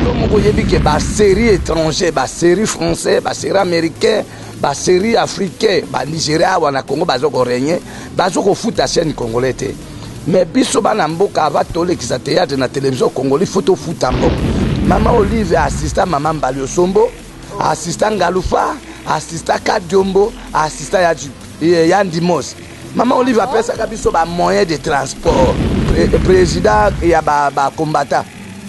Yo moko oyebi ke basérie étranger, basérie français, basérie américain, basérie africain, banigéria awa na Congo bazo korégner, bazo kofuta chaîne congolais te. Mais biso bana mboka, ava tolekisa théâtre na télévision congolais, faut tofuta mbongo. Mama Olive assista mama Mbali Osombo, assista Ngalufa, assista Kadiombo, assista ya Ndimos. Mama Olive apesaka biso bamoyen de transport. Président ya bacombattant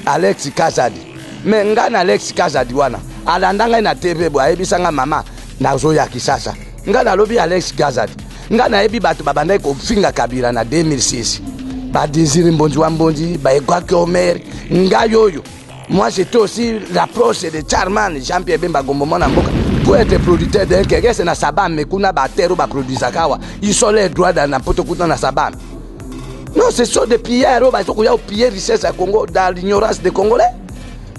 Alex Kazadi, mais ngai na Alex Kazadi wana alanda ngai na TV boye, ayebisa mama nazoya Kisasa. Ngai nalobi: Alex Kazadi, ngai nayebi bato babandaki kofinga Kabila na 2006, badésiré Mbonzi wa Mbonzi, baegwaki Omer. Ngai oyo, moi j'étais aussi l'approche de Charman Jean-Pierre Bemba Gombo, mwana mboka, pour être producteur d'un kekese na Sabame kuna. Baterre oyo baproduisaka awa, ils sont les droits na poto kuna na Sabame. Non, ce sont des pillards oyo bazo koya kopiller richesse ya Congo dans l'ignorance des Congolais.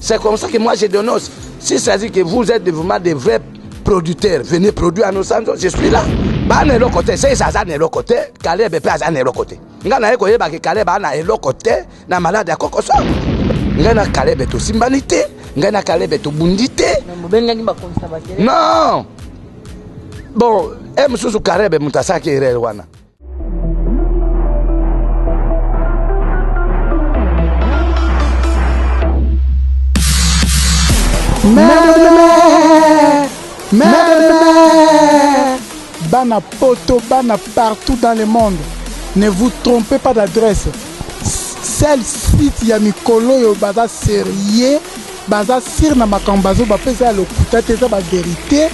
C'est comme ça que moi je dénonce. Si ça dit que vous êtes vraiment des vrais producteurs, venez produire à nos centres, je suis là. Bana eloko te, Seisa aza na eloko te, Kaleb mpe aza na eloko te. Ngai naye koyeba ke Kaleb aza na eloko te na malade ya kokoso. Ngai na Kaleb tosimbani te, ngai na Kaleb tobundi te. Bobengaki bakomisa bakele. Non, bon, e mosusu Kaleb moto asalaki erreur wana. Mère, mère, bana poto, bana partout dans le monde, ne vous trompez pas d'adresse. Seul site ya mikolo oyo baza sérieux, baza sûr na makambo bazo bapesa ya lokuta te, eza bavérité.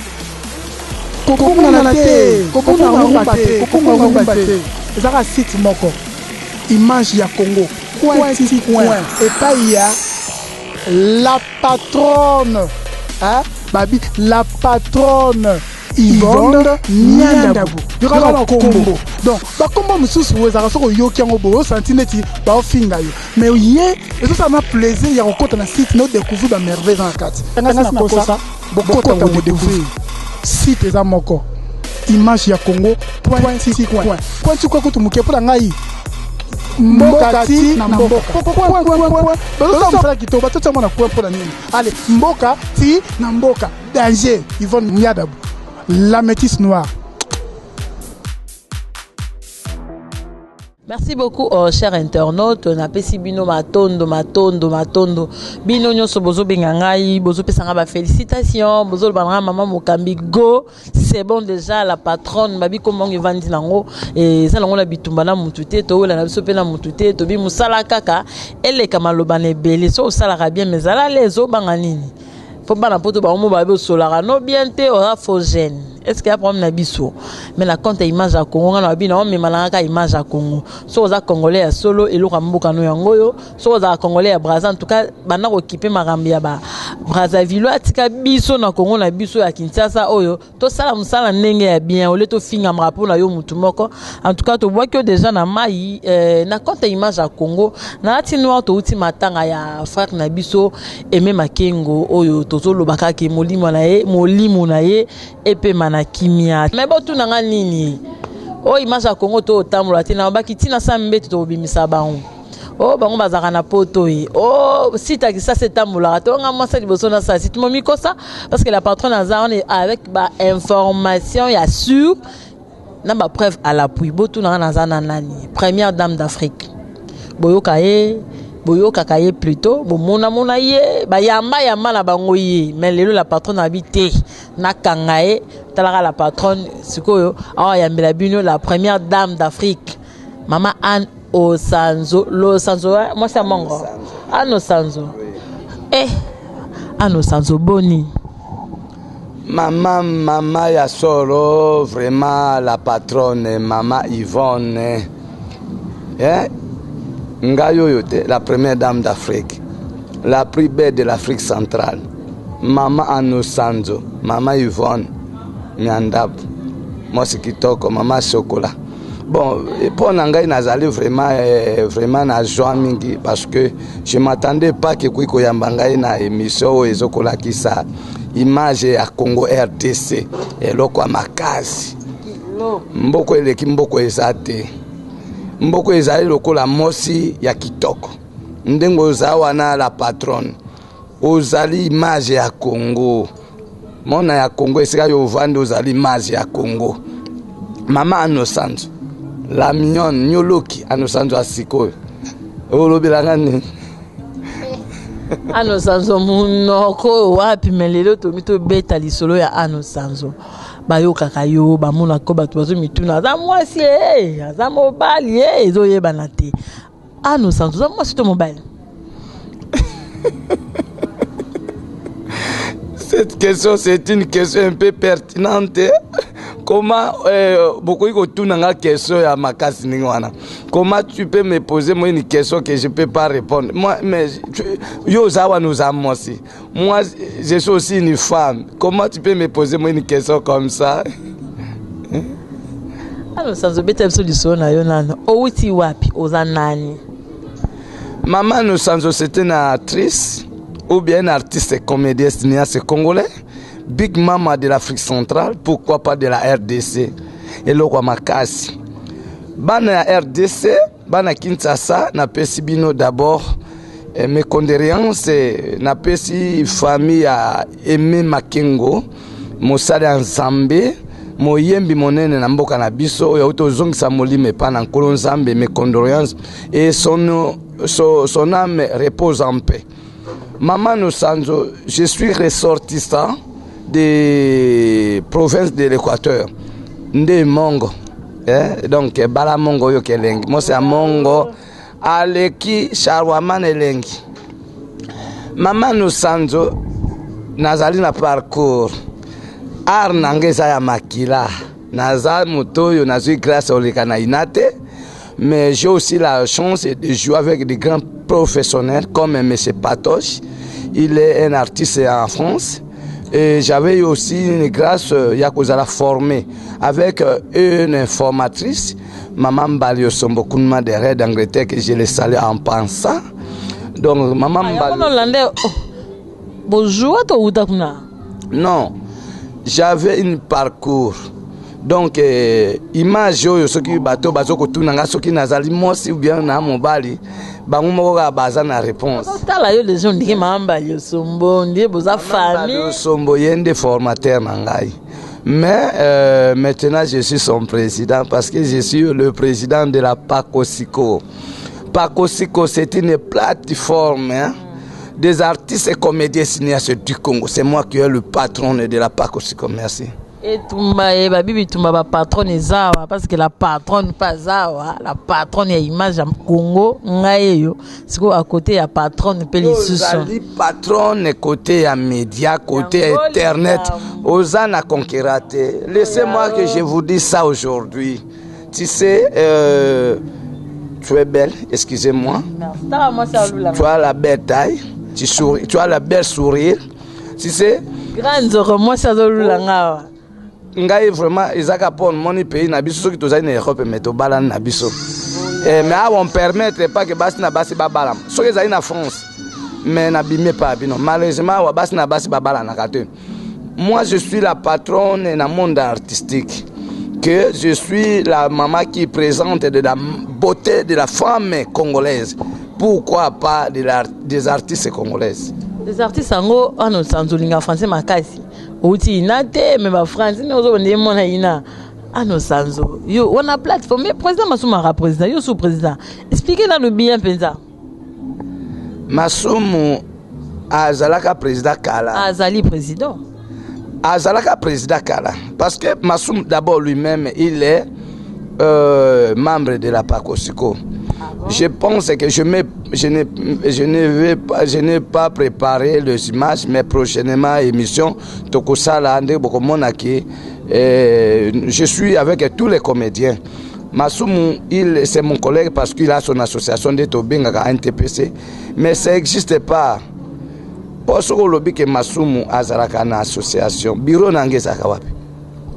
Kokongana te, kokonga rumba te, kokonga rumba te. Ezaka site moko, Image ya Congo coin ti coin, epai ya la patronne, hein? Babi la patronne Yvonne Niandabu. Yokaka bakombo, donc bakombo mosusu oyo ezalaka, soki oyoki yango boye, osanti neti baofinga yo, mais ye ezosala na plaisir ya kokɔta na site na odécouvrir bamerveille eza na kati. Ngasi nakosa bokɔta kodécouvrir site eza moko, Image ya Congo point ti coin, point ti coin. Kutu moke mpo na ngai, mboka ti na mboka, point point point. Bazosala mosala kitoko, batotia mwana coin mpo na nini? Ale, mboka ti na mboka, danger. Yvonne Miadabu, la métisse noire. Merci beaucoup, oh, cher internaute. Napesi bino matondo, matondo, matondo. Bino nyonso bozobenga ngai, bozopesa ngai bafélicitation, bozoloba na ngai: mama Mokambi, go, c'est bon déjà, la patronne. Babi komongo evandi nango, eza nango na bitumba na mutu te, towela na biso mpe na mutu te. Tobi mosala kaka eleka maloba na ebele. So osalaka bien, mais ezala le ezobanga nini? Mpo bana poto bango babi osolaka no bien te, oza faux jeune. Est ce que ya problème na biso? Mais na compte ya Image ya Congo, nga na babi na omema na kaka Image ya Congo. Soki oza Congolais ya solo, eloko ya mboka no yango oyo. Soki ozalaka Congolais ya Braza, en tout cas banda kokipe makambo ya ba Brazzaville, atika biso na Congo na biso ya Kinshasa oyo. Tosala mosala ndenge ya bien, ole tofingamaka mpo na yo mutu moko. En tout cas tobwaki yo déjà na mai. Na compte ya Image ya Congo, nalati noir. Touti matanga ya frère na biso Aime Makengo oyo tozoloba kaka molimo na ye, molimo na ye epema na kimia. Me botunanga nini oyo Image ya Congo to otambola te na babaki ntina sa mbeto, tokobimisa bango oyo bango bazalaka na poto ye o site ya Kisasa etambolaka te. Onga mwasi liboso nasala site momikosa, parce que la patronne aza wana avec bainformation ya sûr na bapreuve à l'appui. Botunanga naza na nani? Première dame d'Afrique. Boyoka ye, boyokaka ye plutôt, bomonamona ye, bayamba-yamba na bango ye. Mais lelo la patronne abi te, nakanga ye. Talaka la patronne sikoyo awa ayambela bino la première dame d'Afrique, mama Anne Osanzo Losanzo, mwasi ya mongo Anne Osanzo. Eh, Anne Osanzo, boni? Mama, mama ya solo, vraiment la patronne, mama Yvonne, eh? Ngai oyo te, la première dame d'Afrique, la plus belle de l'Afrique centrale, mama Anosanzo, mama Yvonne Miandabu, mwasi kitoko, mama chocolat. Bon, mpo na ngai nazali vraiment, vraiment na joie mingi, parce que je m'attendais pas ke koki koyamba ngai na émission oyo ezokolakisa Image ya Congo RDC, eloko ya makasi. Mboko eleki mboko eza te. Mboko ezali lokola mosi ya kitoko ndenge oza wana, la patronne. Ozali image ya Congo. Mona ya Congo esika yo ovandi ozali image ya Congo. Mama Anosanzo, la mignonne Nyoloki Anosanzo ya sikoyo. Olobelanga nini? Ano Sanzo munoko oyo wapi me lelo tomi tobeta lisolo ya Ano Sanzo bayokaka yo bamonaka bato bazomituna aza mwasi e aza mobali e ezoyebana te Ano Sanzo oza mwasi to mobali? Cette question, c'est une question un peu pertinente. Comment euh, bokoki kotuna nga question ya makasi ndenge wana? Comment tu peux me poser moi une question que je peux pas répondre? Moi, mais tu, yo oza wana oza mwasi. Moi, je suis aussi une femme. Comment tu peux me poser moi une question comme ça? Ano Sanzo beta biso lisolo na yo nano. Owuti wapi? Oza nani? Maman Ano Sanzo, c'est une actrice ou bien un artiste comédien cinéaste congolais, big mama de l'Afrique centrale, pourquoi pas de la RDC. Eloko ya makasi. Bana ya RDC, bana Kinshasa, napesi bino d'abord eh, mes condoléances, napesi famille ya Aimé Makengo, mosali ya Nzambe, moyembi monene na mboka na biso oyo auti ozongisa molimo epai na Nkolo Nzambe, mes condoléances et son, son, son âme repose en paix. Maman Nosanzo, je suis ressortissant des provinces de l'Équateur. Nde Mongo. Eh? Donc, bala Mongo yo kelengi. Moi, c'est Mongo. Aleki Charwaman elengi. Maman Nosanzo, nazali na parcours. Art na nga eza ya makila. Naza moto oyo nazwi grâce oleka na ina te. Mais j'ai aussi la chance de jouer avec des grands professionnels comme M. Patoche. Il est un artiste en France. Et j'avais eu aussi une grâce ya kozala formé avec une informatrice, Maman Mbalio Sombo Kunma de Red d'Angleterre, que je le salue en pensant. Donc, Maman ah, Mbalio. Oh. Bonjour, toi, Non, j'avais un parcours. Donc eh, image oyo soki bato bazo kotuna nga soki nazali mwasi ou bien na mobali, bango moko kaka baza na réponse. Tala yo deja ondike mama Mbali Osombo, ndie boza famille. Mbali Osombo ye nde formateur na ngai. Mais maintenant je suis son président parce que je suis le président de la Pakosiko. Pakosiko, c'est une plateforme, hein, des artistes et comédiens cinéastes du Congo. C'est moi qui est le patron de la Pakosiko. Merci. Etumba ye babi bitumba ba patronne eza awa parce que la patronne mpe aza awa, la patronne ya image ya Congo ngai eyo sikoyo à côté ya patronne mpe lisusu. Ozali patronne côté ya média, côté ya internet, oza na conquérant te. Laissez-moi que je vous dise ça aujourd'hui. Tu sais, tu es belle, excusez-moi. Tu as la belle taille, tu souris, tu as la belle sourire. Tu sais, Grand nzoko mwasi azolula nga awa. Ngai vraiment ezaka mpo moni pays na biso soki tozali na Europe mais tobalani na biso. Eh, mais awa on permettre pas que basi na basi babalama. Soki ezali na France, mais na bime pa bino. Malheureusement awa basi na basi babalanaka te. Moi je suis la patronne na monde artistique. Que je suis la maman qui présente de la beauté de la femme congolaise. Pourquoi pas de la, des artistes congolaises? Des artistes yango wana osanzo olinga français makasi. Outi ina te mais ba français nde ozobanda ye mona ina. Ano sanzo yo wana plateforme mais président Masumu aka président yo sous président. Expliquez nanu bien mpenza. Masumu azalaka président kala. Azali président. Azalaka président kala parce que Masumu d'abord lui-même il est membre de la Pakosiko. Ah bon? Je pense que je mets, je ne, je ne vais pas, je n'ai pas préparé les images, mais prochainement émission tokosala nde bokomona ki, je suis avec tous les comédiens. Masumu, il, c'est mon collègue parce qu'il a son association de Tobengaka NTPC, mais ça n'existe pas. Po soki olobi ke Masumu azalaka na association, bureau na nge ezalaka wapi?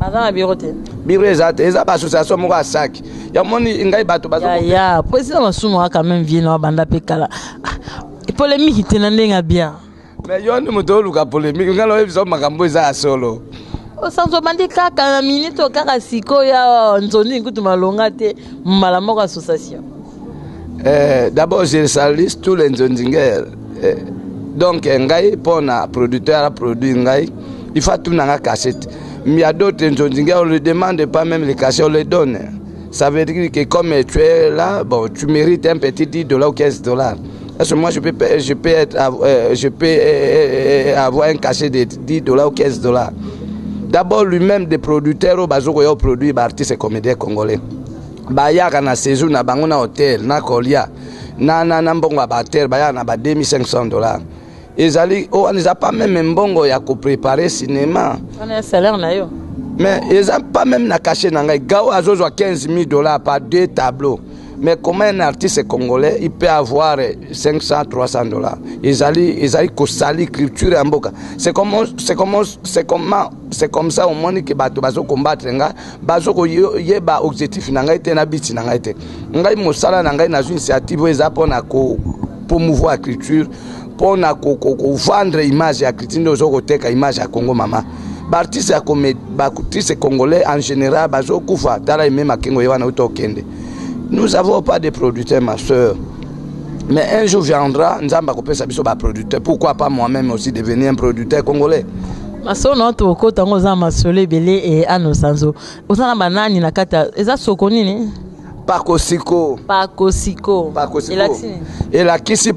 Aza na bureau te. Bureau eza te, eza ba association moko ya saki. Ya moni ngai bato bazo Ya, ya, président Masumu a quand même vie na banda pe kala. Ah, polémique te na ndenge bien. Mais yo nde moto oluka polémique, ngai nayebi biso makambo eza ya solo. Osanzo bandi kaka na minute kaka sikoyo ya nzoni kutu malonga te mbala moko association. D'abord je salue tous les nzonzingers. Donc ngai mpo na producteur aproduire ngai, il faut atuna nga cachet. Mais il y a d'autres nzonzingi, on ne demande pas même le cachet, on le donne. Ça veut dire que comme tu es là, bon, tu mérites un petit 10 $ ou 15 $. Parce que moi, je peux avoir un cachet de 10 $ ou 15 $. D'abord, lui-même, des producteurs, oyo bazo produire artistes et comédiens congolais. Bayaka na séjour na bango na hôtel, na kolia, na mbongo ya baacteur, bayaka na ba 2500 $. Ezali oyo wana eza pas même mbongo ya kopréparer cinéma. Wana ya salaire na yo. Mais eza pas même na cachet na ngai. Gao azozwa 15 000 $ par deux tableaux, mais comment un artiste congolais, il peut avoir 500, 300 $? Ezali kosali culture ya mboka. C'est comme ça omoni ke bato bazocombattre nga, bazokoyeba objectif na ngai te, na biti na ngai te. Ngai, mosala na ngai, nazwi initiative oyo eza mpona ko promouvoir culture, mpona kovendre image ya culture. Nde ozo koteka image ya Congo, mama. Baartiste ya baartiste congolais en général bazokufa. Tala Aimé Makengo, ye wana uta okende. Nous avons pas de producteurs, ma soeur, mais un jour viendra, Nzambe akopesa biso baproducteur. Pourquoi pas moi-même aussi devenir un producteur congolais? Masolo na tokota yango, oza na masolo ebele. E Ano Sanzo, oza na banani na kati? Eza soko nini? Pakosiko. Pakosiko. Pakosiko. Elakisi nini? Elakisi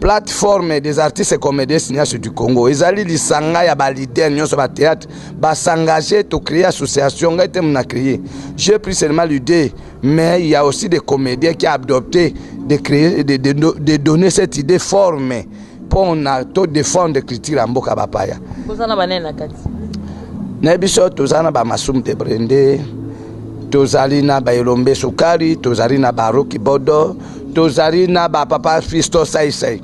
plateforme des artistes et comédiens cinéastes du Congo. Ezali lisanga ya baleader nyonso bathéâtre basengage, tocréer association. Ngai te na créé, j'ai pris seulement l'idée, mais il y a aussi des comédiens qui a adopté de créer, de donner cette idée forme mpona to défendre culture ya mboka bapaya. Oza na banani na kati? Na biso toza na bamasumu de Brende, tozali na baelombe sukari, tozali na baroki bodo, tozali na bapapa Fisto Saisai,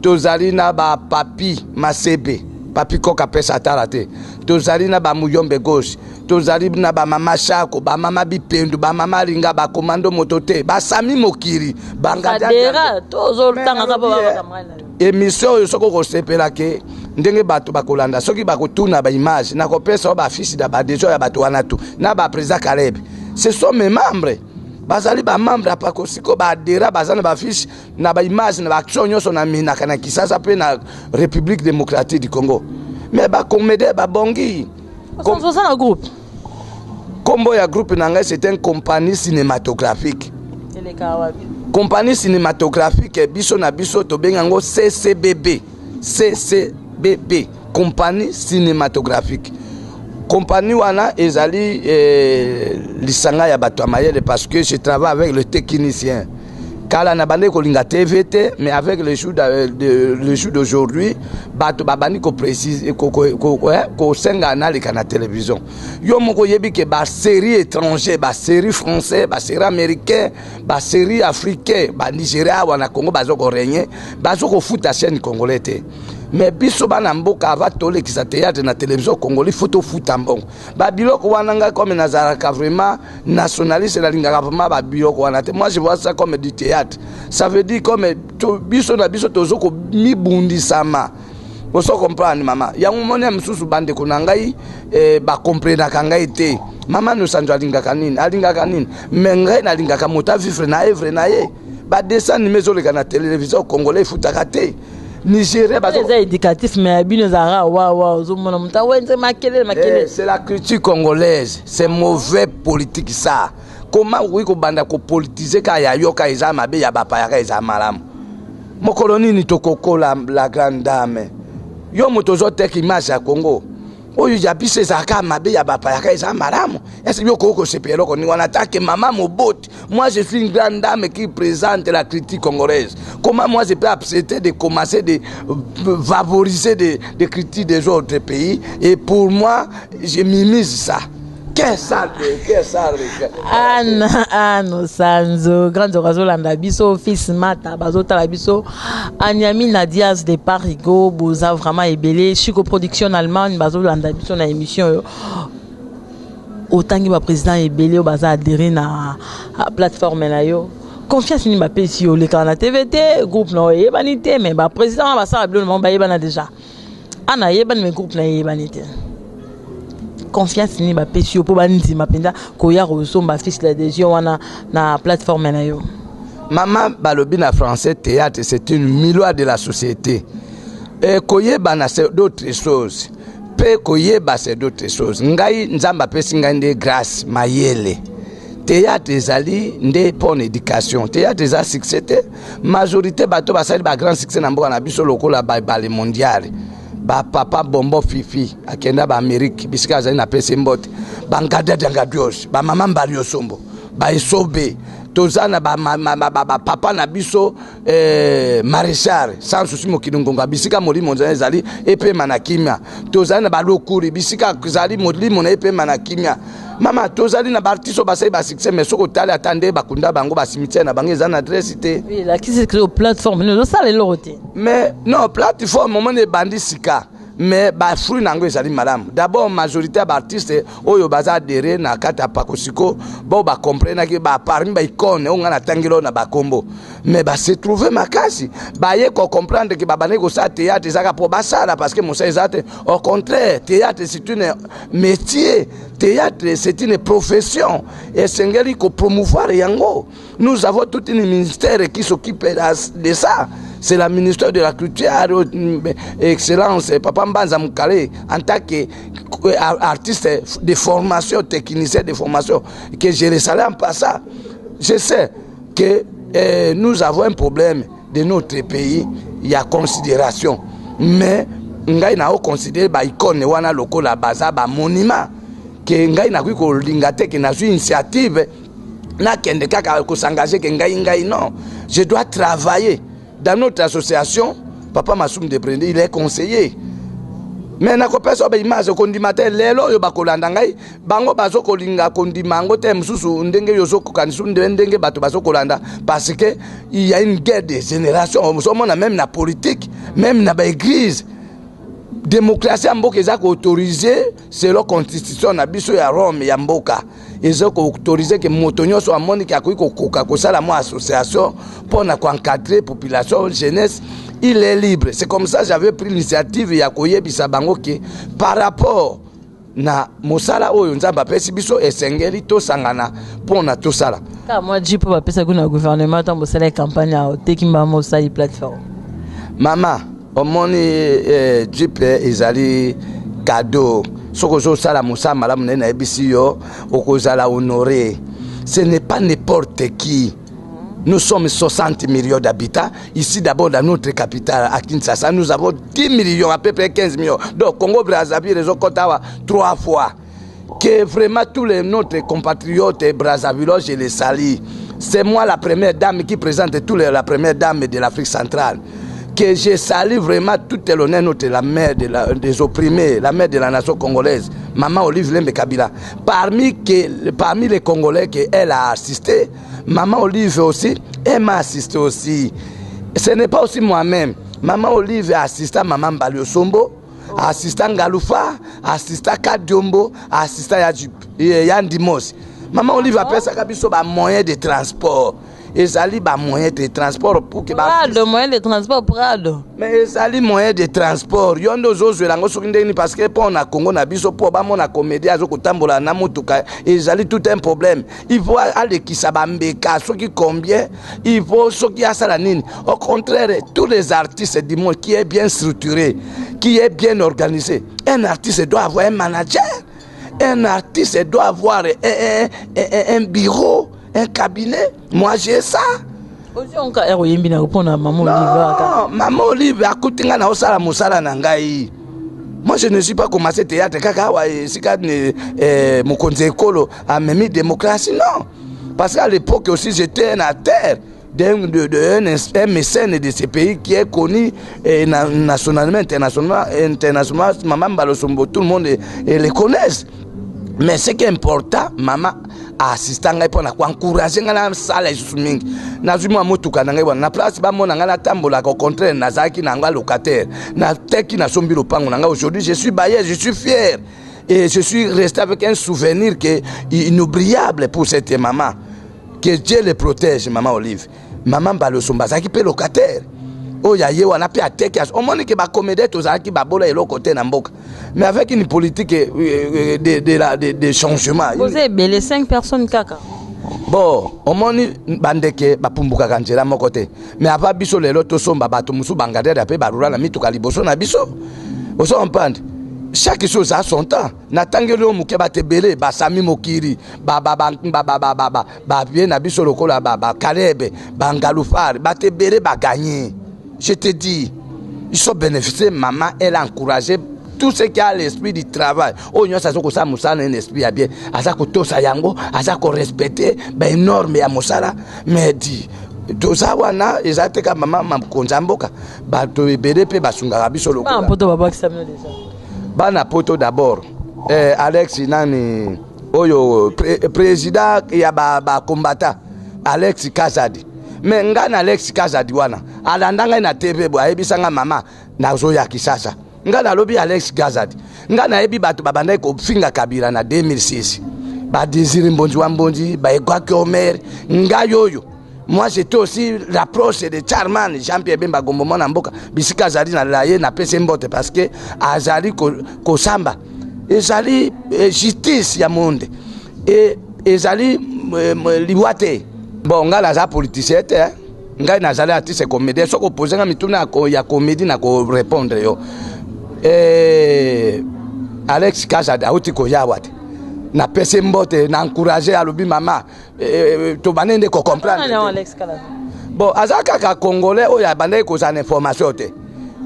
tozali na bapapi Masebe, Papi Koka pesa atala te, tozali na bamuyombe gauche, tozali na bamama Shako, bamama Bipendu, bamama Linga, bakomando moto te, basami mokili. Bangadera tozotangaka mpo babakamwana. Émission oyo, soki okosepela ke ndenge bato bakolanda, soki bakotuna baimage, nakopesa oyo bafiche na baadhésion ya bato wana tu na baprésident Caleb. Ce sont mes membres, bazali bamembre ya Pakosiko, baadhéra, baza na bafiche na baimage na baaction nyonso na minaka na Kisasa mpe na République démocratique du Congo. Mais bacomédien babongi. Oza na groupe? Nkombo ya groupe na ngai, c'est un compagnie cinématographique. Eleka wapi? Compagnie cinématographique, biso na biso tobengi yango CCBB. CCBB, compagnie cinématographique. Compagnie wana ezali lisanga ya bato ya mayele, parce que je travaille avec le technicien. Kala na bandi kolinga TV te, mais avec le jour d'aujourd'hui, bato babandi koprécise, kosenga naleka na télévision. Yo moko oyebi ke basérie étranger, basérie français, basérie américain, basérie africain, banigéria, awa na Congo baza korégner, baza kofuta chaîne congolais te. Mais biso bana mboka, ava tolekisa théâtre na télévision congolais, faut tofuta mbongo babiloko wana. Ngai, comme nazalaka vraiment nationaliste, nalingaka vraiment babiloko wana te. Moi, je vois ça comme du théâtre. Ça veut dire comme biso na biso tozo komibundisama. Oso comprendre, mama? Yango moni ya mosusu, bandeko na ngai bakomprenaka ngai te. Mama Nosanzo alingaka nini, alingaka nini? Mais ngai nalingaka moto avivre na œuvre na ye. Badessin animé ezoleka na télévision congolais, efutaka te. Nigeria eza éducatif, mais bino ezalaka wawa, ozomona moto awenze makelele makelele. Eh, c'est la culture congolaise, c'est mauvais politique, ça. Comment okoki kobanda kopolitiser kaka ya yo, kaka eza mabe, ya bapaya kaka eza malamu? Mokolo nini tokokola, la grande dame? Yo moto ozoteka image ya Congo, oyo ya biso ezalaka mabe, ya bapayaka eza malamu. Ese yo okoki kosepela eloko ndenge wana? Tant que mama moboti, moi, je suis une grande dame qui présente la critique congolaise. Comment moi je peux accepter de commencer de favoriser des critiques des autres pays et pour moi je minimise ça? Quel sale, quel sale! Anne Anne Sanzo, grande, bazolanda biso, fils Mata bazotala biso, Anyami Diaz de Parigo, boza vraiment ebele, Chico Production en Allemagne bazolanda biso na émission oyo. Otangi baprésident ebele oyo baza adhéré na plateforme na yo. Confiance nini bapesi yo? Olekaka na TV te, groupe na oyo eyebani te, mais baprésident wana basala biloko na bango, bayebana déjà. Ana ayebani, mais groupe na ye eyebani te. Confiance nini bapesi yo mpo bandima mpenza koya kosomba fiche d'adhésion wana na plateforme na yo? Mama, balobi na français, théâtre, c'est une miroir de la société. E koyebana, c'est d'autres choses, mpe koyeba, c'est d'autres choses. Ngai, Nzambe apesi ngai nde grâce, mayele. Théâtre ezali nde mpona éducation. Théâtre eza succès te. Majorité bato basali bagrand succès na mboka na biso, lokola babale mondiale, bapapa Bombo Fifi, akenda baAmérique, bisika azali napesi mbote, bangadiadiangadios, bamama Mbali Osombo, baesobe. Toza na bapapa na biso Maréchal Sans Souci, mokili ngonga, bisika molimo nzala ezali epema na kimia. Tozali na balokuri, bisika ezali molimo na epema na kimia. Mama, tozali na baartiste oyo basali basuccès, mais soki otali ata nde bakunda bango, bacimetière na bango eza na adresse te. Elakisi plateforme ozosala eloko te. Mais non, plateforme omoni ebandi sika, mais bafruit na yango ezali malamu. D'abord, majorité ya baartiste oyo baza adhéré na kati ya Pakosiko, bao bacomprenaki parmi baicône oyo ngai natangeli oyo na bakombo, mais base trouve makasi, baye kocomprendre ke babandaki kosala théâtre ezaka mpo basala parce que mosala eza te. Au contraire, théâtre, c'est une métier, théâtre, c'est une profession, esengeli kopromouvoir yango. Nous avons tout une ministère qui s'occupe de ça, c'est la ministère de la Culture, excellence papa Mbanza Mukale, en tant que artiste de formation, technicien de formation, que je le salue en passant. Je sais que nous avons un problème de notre pays, il y a considération, mais ngai na oconsidère baicône wana lokola baza bamonument, ke ngai nakoki kolinga te ke nazwi initiative, nakende kaka kos'engager ke ngai ngai. Non, je dois travailler dans notre association. Papa Masumu de Brende, il est conseiller, mais nakopesa oyo baimage okondima te. Lelo oyo bakolanda ngai, bango bazokolinga kondima yango te. Mosusu ndenge oyo ozokokanisa, ndenge bato bazokolanda, parce que il y a une guerre de génération. Ozomona même na politique, même na baéglise. Démocratie ya mboka eza koautoriser, selon constitution na biso ya Rome ya mboka, eza koautoriser ke moto nyonso amoniki akoki kokoka kosala mwa association mpona koencadrer population, jeunesse, il est libre. C'est comme ça j'avais pris l'initiative ya koyebisa bango ke par rapport na mosala oyo Nzambe apesi biso, esengeli tosangana mpona tosala. Kaka mwa jeep oyo bapesaki na gouvernement ntango bosala campagne ya oteki mbama, osali plateforme. Mama, omoni jeep ezali cadeau. Soki ozosala mosala malamu, naye nayebisi yo, okozala honoré. Ce n'est pas n'importe qui. Nous sommes 60 millions d'habitants. Ici, d'abord, dans notre capitale, à Kinshasa, nous avons 10 millions, à peu près 15 millions. Donc, Congo Brazzaville, les autres, trois fois. Que vraiment tous les notre compatriotes brazzavillois, je les salue. C'est moi la première dame qui présente tous les, la première dame de l'Afrique centrale. Que je salue vraiment tout l'honneur, notre la mère des opprimés, la mère de la nation congolaise, Maman Olive Lembe Kabila. Parmi les Congolais qu'elle a assisté, Maman Olive aussi, elle m'a assisté aussi. Ce n'est pas aussi moi-même. Maman Olive a assisté à Maman Balio Sombo, assistant Galoufa, assistant Kadiombo, assistant Yandimos. Maman Olive apesaka biso ba moyen de transport. Ezali ba moyen de transport pour que Prado, moyen de transport Prado. Mais ezali moyen de transport. Yo nde ozozwela yango soki ndenge nini, parce que mpo na Congo na biso, mpo bamona comédien azokotambola na motuka, ezali tout un problème. Il faut alekisa bambeka soki combien, il faut soki asala nini. Au contraire, tous les artistes du monde qui est bien structuré, qui est bien organisé, un artiste doit avoir un manager, un artiste doit avoir un bureau, un cabinet. Moi, j'ai ça. Ozonga ere oyembi na mpona Mama Olive. Mama Olive akuti ngai na osala mosala na ngai. Moi, je ne suis pas commencé théâtre kaka awa esika mokonzi ekolo amemi démocratie, non, parce qu'à l'époque aussi, j'étais un acteur d'un de, de, un, un mécène de ce pays qui est connu nationalement, internationalement, internationalement. Maman Balosombo, tout le monde et les connaissent. Mais ce qui est important, maman assistant ngai mpona koencourager ngai nasala lisusu mingi. Nazwi mwa motuka na ngai wana na place, bamona ngai natambolaka. Au contraire, nazalaki na yango locataire, nateki, nasombi lopango na ngai. Aujourd'hui, je suis bailleur, je suis fier et je suis resté avec un souvenir que inoubliable pour cette maman. Que Dieu le protège, Maman Olive. Maman Balosomba azalaki mpe locataire oyo aye wana mpe ateki. Omoni ke bacomédien tozalaki babola eloko te na mboka, mais avec une politique de changement. Boza ebele, 5 personnes kaka. Bon, omoni bandeke bapumbukaka nzela moko te, mais avant biso lelo tosomba, bato mosusu bangadere mpe barula na mituka liboso na biso. Ozo comprendre? Chaque chose a son temps. Natangeli oyo moke, bato ebele basami mokili, bavie na biso lokola bakalebe, bangalufare, bato ebele baganye. Je te dis, ils sont bénéficiés. Maman, elle a encouragé tout ce qui a l'esprit du travail. Oyo nyonso aza kosala mosala na esprit ya bien, aza kotosa yango, aza korespecte banorme ya mosala. Mais di toza wana, eza te ka mama mokonzi ya mboka, bato ebele mpe basungaka biso. Lokola poto babwakisa bino déjà. Bana poto d'abord, Alex nani oyo président ya bacombattant ba Alex Kazadi. Mais ngai na Alex Kazadi wana alanda ngai na TV boye, ayebisa ngai: "Mama, nazoya Kisasa." Ngai nalobi: "Alex Kazadi, ngai nayebi bato babandaki kofinga Kabila na 2006, badésire Mbonzi wa Mbonzi, baegwaki Omer. Ngai oyo, moi, j'étais aussi l'approche de Charman Jean-Pierre Bemba Gombo, mwana mboka, bisika azali na ye, napesi mbote, parce que azali kosamba, ezali justice ya monde e ezali liwa te. Bon, ngai naza politicien te, ngai nazali artiste comédien. Soki opose nga mituna ya comédie, na korépondre yo. Alex Kazadi auti koya awa te, napesi mbote na encourage. Alobi: "Mama, tobandi nde kocomprendre." Bon, aza kaka Congolais oyo abandaki kozala na information te.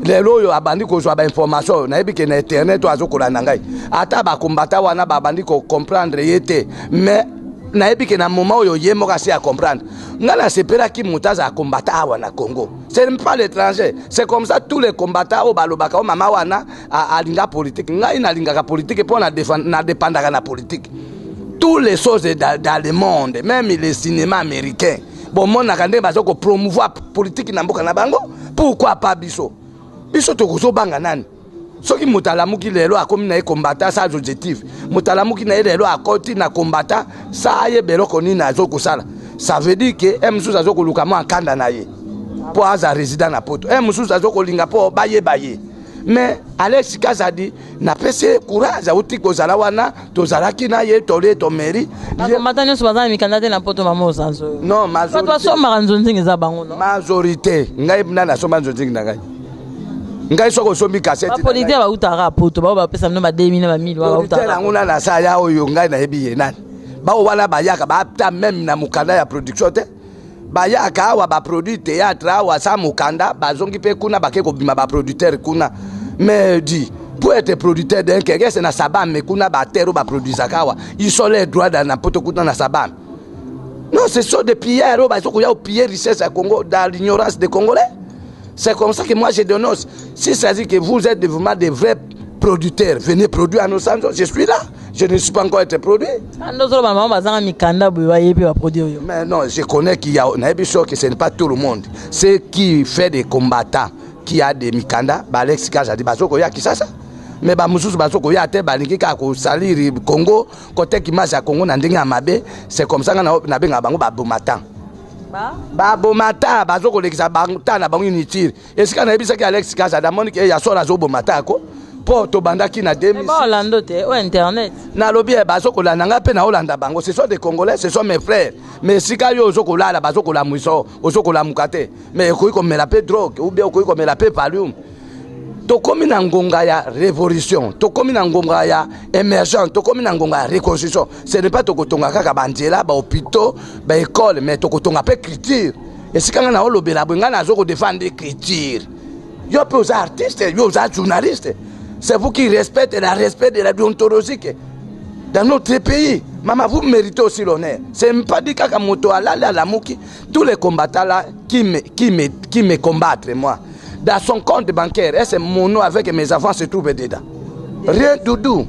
Lelo oyo abandi kozwa bainformation, nayebi ke na internet oyo azokolanda ngai, ata bakombata wana babandi kocomprendre ye te, mais nayebi ke na moment oyo ye moko asi acomprendre. Ngai nasepelaki moto azala kombata awa na Congo, ce n'est pas l'étranger. C'est comme ça, tous les combattants oyo balobaka o mama wana alinga politique, ngai nalingaka politique mpo nadépendaka na politique. Tous les choses dans le monde, même le cinéma américain, bomonaka ndenge baza kopromouvoir politique na mboka na bango. Pourquoi pas biso? Biso tokozobanga nani? Soki moto alamuki lelo, akomi na ye combattant sans objectif, moto alamuki na ye lelo, akoti na combattant sa ayeba eloko nini azokosala, ça veut dire ke e mosusu azokoluka mwa nkanda na ye mpo aza résident na poto, e mosusu azokolinga mpo bayeba ye. Mais Alex Kazadi, napesi ye courage. Auti kozala wana, tozalaki na ye, tolie, tomeri. Bakomata nyonso baza na mikanda te na poto, mama Osanzo? Non. Bato basombaka nzonzingi eza bango, no? Majorité. Ngai nani asomba nzonzingi na ngai? Ngai soki osombi kasete Bapolitique bautaka poto, bao bapesa bino ba 2000 na ba 1000. Bautaka yango nani asala oyo? Ngai nayebi ye nani. Bao wana bayaka bata même na mokanda ya production te. Bayaka awa, baproduit théâtre awa sa mokanda, bazongi mpe kuna, bake kobima baproducteur kuna. Mais di pour être producteur d'un quelqu'un, c'est na Sabam kuna, baterre oyo baproduisaka awa, ils sont les droits na poto kuna na Sabam. Non, ce sont des pillards oyo bazo koya kopiller richesse ya Congo dans l'ignorance des Congolais. C'est comme ça que moi je dénonce. Si ça dit que vous êtes vraiment des vrais producteurs, venez produire à nos centres. Je suis là, je ne suis pas encore été produit. Ndozoloba mama bazanga mikanda boye, bayebi baproduit oyo? Mais non, je connais qu'il y a, nayebi sûr que ce n'est pas tout le monde. Ce qui fait des combattants qui a des mikanda, baalex Kazadi bazokoya Kisasa, mais bamosusu bazokoya te, balingi kaka kosaliri Congo, koteka image ya Congo na ndenge ya mabe. C'est comme ça nga nabengaka bango babomatan, baboma ta, bazokolekisa ta na bango inutile. Esika nayebisaki Alex Kazadi, amoni ke ya solo azoboma ta ko mpo tobandaki na Baolanda te o internet. Nalobi bazokolanda ngai mpe naolanda bango. Ce sont des Congolais, ce sont mes frères. Mais esika yo ozokolala, bazokolamwisa, ozokolamuka te, mais okoki komela mpe drogue ou bien okoki komela mpe Valium. Tokomi na ngonga ya révolution, tokomi na ngonga ya émergence, tokomi na ngonga ya reconstruction. Ce n'est pas tokotonga kaka banzela, bahôpitaux, baécole, mais tokotonga mpe culture. Esika ngai naolobela boye, ngai nazo kodefendre culture. Yo mpe oza artiste, yo oza journaliste, c'est vous qui respectez la respect de la déontologique dans notre pays. Maman, vous méritez aussi l'honneur. C'est pas dit kaka moto alali alamuki. Tous les combattants là qui me combattent, moi, dans son compte bancaire, est-ce mon nom avec mes enfants se trouve dedans? Rien du tout.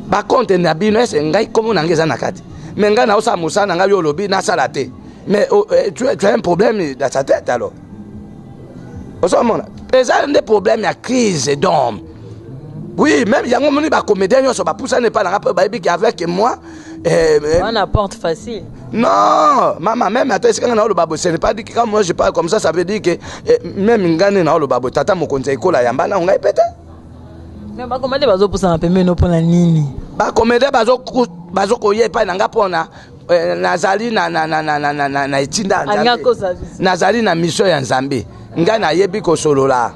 Bacompte na bino, est-ce ngai kombo na ngai eza na kati? Mais ngai naosala mosala na ngai, yo olobi nasala te. Mais oh, tu as un problème dans sa tête. Alors ozomona eza nde problème ya crise d'homme. Oui, même yango moni bacomédien nyonso bapusani epai na nga mpo bayebi ke avec moi Wana porte facile. Non, maman, même ata esika nga naoloba boye, ce n'est pas dit que quand moi je parle comme ça, ça veut dire que même nga nde naoloba boye, tata mokonzi ya ekola yamba na ngai pe te. Mais bacomédien bazopusana pembeni mpona nini? Bacomédien bazokoya epai na nga mpona Eh, nazali na, na, na, na, na, na, na, na etinda ya Nzambe, nazali na mission ya Nzambe. Ngai nayebi kosolola, ah.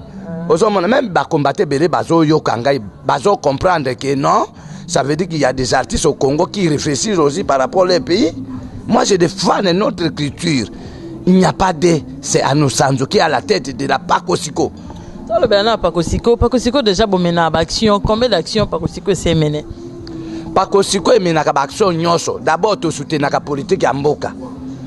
Ozomona même bakombate ebele bazoyoka ngai, bazocomprendre que non, ça veut dire qu'il y a des artistes au Congo qui réfléchissent aussi par rapport au pays. Moi, je défends notre culture. Il n'y a pas de, c'est Anou Sanzo qui est à la tête de la Pakosiko. Tolobela na Pakosiko. Pakosiko déjà bomena baaction, combien d'action Pakosiko esi emene? Pakosiko emenaka baaction nyonso. D'abord tosoutenaka politique ya mboka.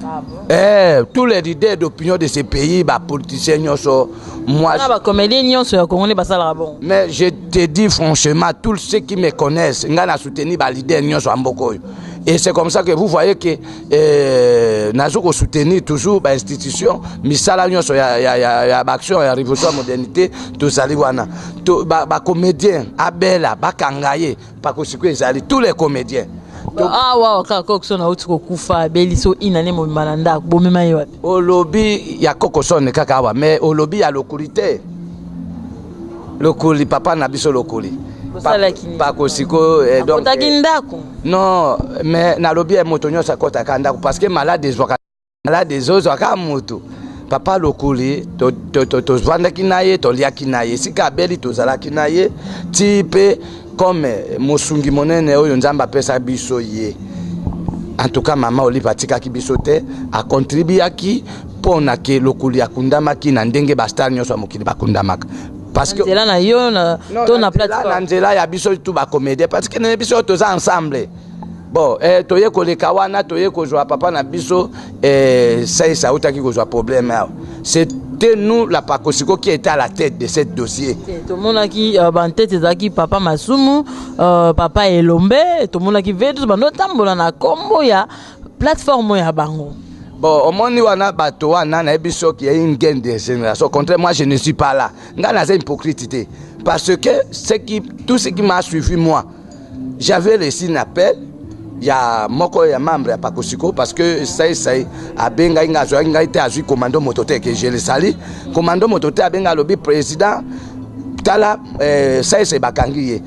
Ah bon? Eh, tous les leaders d'opinion de ce pays, bapoliticien nyonso, moi, na bacomédien nyonso ya Congo nde basalaka bongo. Mais je te dis franchement, tous ceux qui me connaissent, ngai na soutenir baleader nyonso ya mboka oyo. Et c'est comme ça que vous voyez que nazo kosoutenir toujours bainstitution, misala nyonso ya baaction ya révolution ya modernité. Tozali wana, bacomédien abela bakanga ye, Pakosiko ezali tous les comédiens. Awa kaka Kokoson auti kokufa, abeli so inane mobima na ndako, bomema ye wapi? Olobi ya Kokoson kaka awa, mais olobi ya Lokuli te. Lokuli, papa na biso Lokuli. Bosalaki nini? Pakosiko donc, akotaki ndako? Non, mais nalobi ya moto nyonso akɔtaka ndako, parce que malade ezwaka, malade ezozwaka motu. Papa Lokuli, tozwandaki na ye, toliaki na ye, esika abeli tozalaki na ye ti mpe comme mosungi monene oyo Nzambe apesa biso ye. En tout cas, mama Olive atikaki biso te, akontribuaki mpo na ke Lokuli akundamaki na ndenge bastar nyonso ya mokili bakundamaka, parce que nzela na yo na, Non, to na na plateforme nzela ya biso tu bacomédien, parce que na biso oyo toza ensemble. Bon, toye koleka wana, toye kozwa papa na biso Saïs autaki kozwa problème awa. C'était nous, la Pakosiko, qui était à la tête de ce dossier. Te, tomonaki bantete ezalaki papa Masumu, papa Elombe, tomonaki vetus bando otambola na nkombo ya plateforme oyo ya bango. Bon, omoni wana bato wana, nayebi soki ya une gaine de génération. Au contraire, moi, je ne suis pas là. Ngai naza hypocrite te, parce que tout ce qui m'a suivi, moi, j'avais reçu un appel ya moko ya membre ya Pakosiko, parce que sai sai abengai ngai, azwaki ngai te, azwi commando moto te, que je le sali, commando moto te abengai, alobi: "Président, tala, sai sai bakangi ye,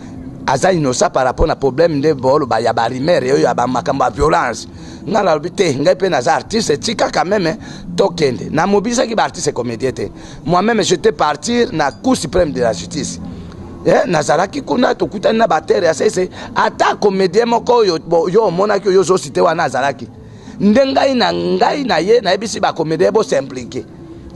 aza innocent par rapport na problème nde boloba ya barumeur oyo ya bamakambo ya violence." Ngai nalobi te, ngai mpe naza artiste, tika quand même tokende. Namobilisaki baartiste comédien te, moi-même j'étais partir na Cour suprême de la justice. Nazalaki kuna, tokutani na batere ya sese, ata comédien moko oyo yo omonaki, oyo ozosite wana azalaki nde ngai na ngai na ye. Nayebisi bacomédien bos'impliquer,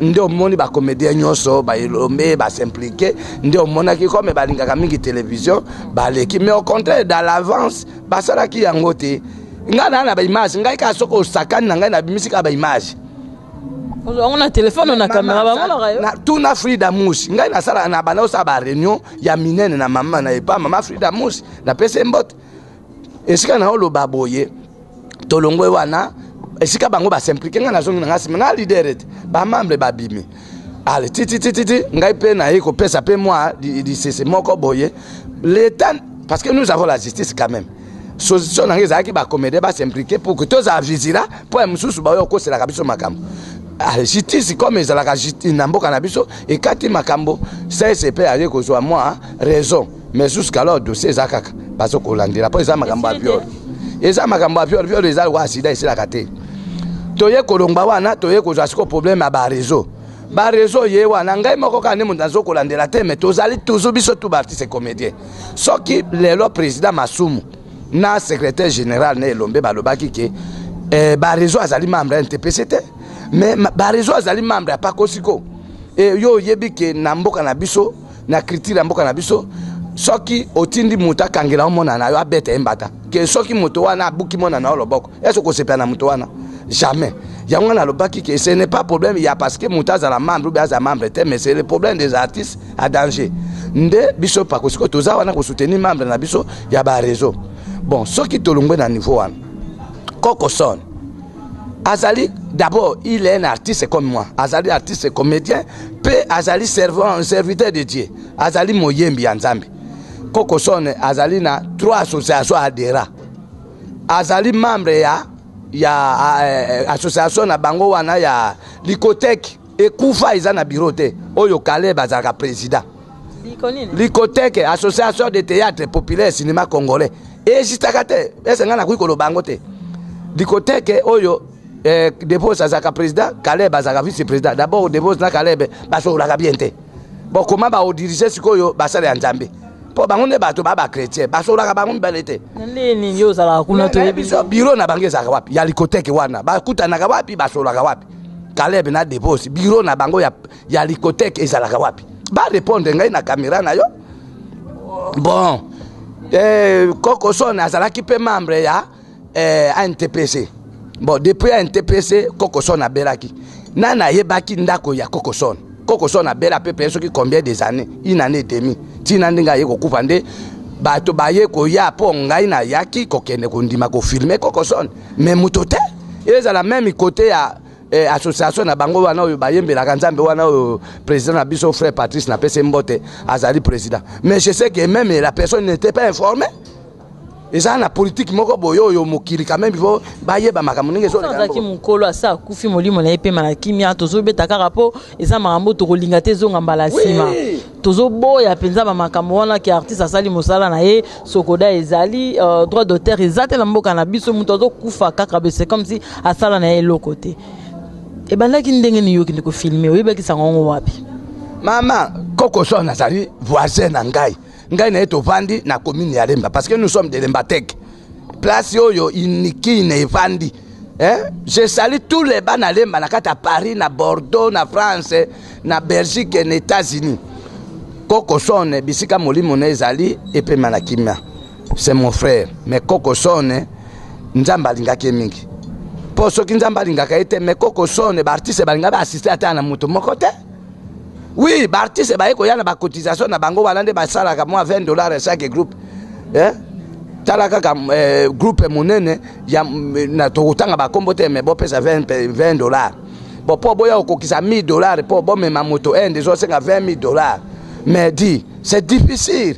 nde omoni bacomédien nyonso baelombe bas'impliquer, nde omonaki comme balingaka mingi télévision baleki. Mais au contraire, dans l'avance basalaki yango te. Ngai naa na baimage, ngai kaka soki osakani na ngai, nabimisi kaka baimage. Yango na telefone, na kamera, bamonaka yo. Tuna Frida Musi, ngai nasala na banda osala baréunion ya minene na mama na epa mama Frida Musi, napesi ye mbote. Esika na oloba boye, tolongwe wana, esika bango bas'impliquer, ngai nazongi na ngai nsima na leader ete bamembre babimi. Ale tititititi, ngai mpe naye kopesa mpe mwa lisese moko boye, l'état, parce que nous avons la justice quand même. Solution na ngai ezalaki bacomédien bas'impliquer pour que tozala visira mpo ya mosusu baoyo okoselaka biso makambo. Justice comme ezalaka na mboka na biso ekati makambo, CSP aye kozwa mwa raison, mais jusqu'alors dossier eza kaka, bazokolandela mpo eza makambo ya viol, eza makambo ya viol. Viol eza lokola sida, esilaka te. Toye kolongba wana, toye kozwa siko problème ya baréseau. Baréseau ye wana, ngai moko kaka nde moto nazokolandela te, mais tozali toujours biso tu baartiste comédien. Soki lelo président Masumu na secrétaire général na Elombe balobaki ke baréseau azali membre ya NTPC te, mais baréseau azali membre ya Pakosiko. E yo oyebi ke na mboka na biso, na culture ya mboka na biso, soki otindi moto akangela omona na yo, abeta ye mbata, ke soki moto wana abuki mona na yo loboko, ese okosepela na moto wana? Jamais. Yango wana alobaki ke ce n'est pas problème ya parce que moto azala membre ou bien azala membre te, mais c'est le problème des artistes à danger. Nde biso Pakosiko toza wana kosoutenir membre na biso ya baréseau. Bon, soki tolongwe na niveau wana, Kokoson azali, d'abord il est un artiste comme moi, azali artiste comédien mpe azali servant, serviteur de Dieu, azali moyembi ya Nzambe. Kokoson azali na trois associations adhérents, azali membre ya association na bango wana ya Likoteke, ekufa, eza na bureau te, oyo Kaleb azalaka président. Likoteke, association de théâtre populaire cinéma congolais, existaka te. Ese ngai nakoki koloba yango te. Likoteke oyo Devos azalaka président, Caleb azalaka vice président. D'abord Devos na Caleb basololaka bien te. Bon, comment baodirige sikoyo basala ya Nzambe? Mpo bango nde bato ba bachrétien, basololaka bango mibale te. Na ndenge nini yo ozalaka kuna, toyebi? Biso bureau na bango ezalaka wapi? Ya Likoteke wana, bakutanaka wapi? Basololaka wapi? Caleb na Devos, bureau na bango ya Likoteke ezalaka wapi? Barépondre ngai na caméra na yo. Bon, Kokoson azalaki mpe membre ya ANTPC. Bon, depuis ANTPC, Kokoson abelaki. Nani ayebaki ndako ya Kokoson? Kokoson abela mpe soki combien des années, une année et demi, ntina ndenge aye kokufa nde bato baye koya. Mpo ngai nayaki kokende kondima kofilmer Kokoson, mais moto te. Ezala même côté ya association na bango wana oyo bayembelaka Nzambe wana, oyo président na biso, frère Patrice, napesi mbote, azali président, mais je sais que même la personne n'était pas informée. Eza na politique moko boye oyo mokili quand même il faut bayeba makambo ndenge ezoleka. Azalaki mokolo asa akufi, molimo na ye pema na kimia. Tozobeta kaka mpo eza makambo tokolinga te ezonga mbala nsima. Tozoboya mpenza bamakambo wana ke artiste asali mosala na ye, SOCODA ezali, droit d'auteur eza te na mboka na biso. Moto azokufa kaka be, c'est comme si asala na ye eloko te. Ebandaki ndenge nini? Yokende kofilmer, oyebaki sango yango wapi? Mama, Kokoson azali voisin na ngai. Ngai na ye tovandi na commune ya Lemba, parce que nous sommes de Lembatek, place oyo Unikine evandi, hein? Je salue tous les bana Lemba na kati ya Paris, na Bordeaux, na France, na Belgique, na États-Unis. Kokoson, bisika molimo na ezali epema na kimia. C'est mon frère, mais Kokoson, Nzambe alingaki ye mingi, mpo soki Nzambe alingaka ye te, mais Kokoson, baartiste balinga baassiste ata na moto moko te. Oui, baartiste baye koya na bacotisation na bango wana nde basalaka mwa 20 $ chaque groupe, eh? Tala kaka groupe monene ya na tokotanga bakombo te, mais bopesa 20 $. Bon, mpo boya kokokisa 1000 $, mpo bomema moto Inde, ezosenga 20 000 $. Mais dit, c'est difficile.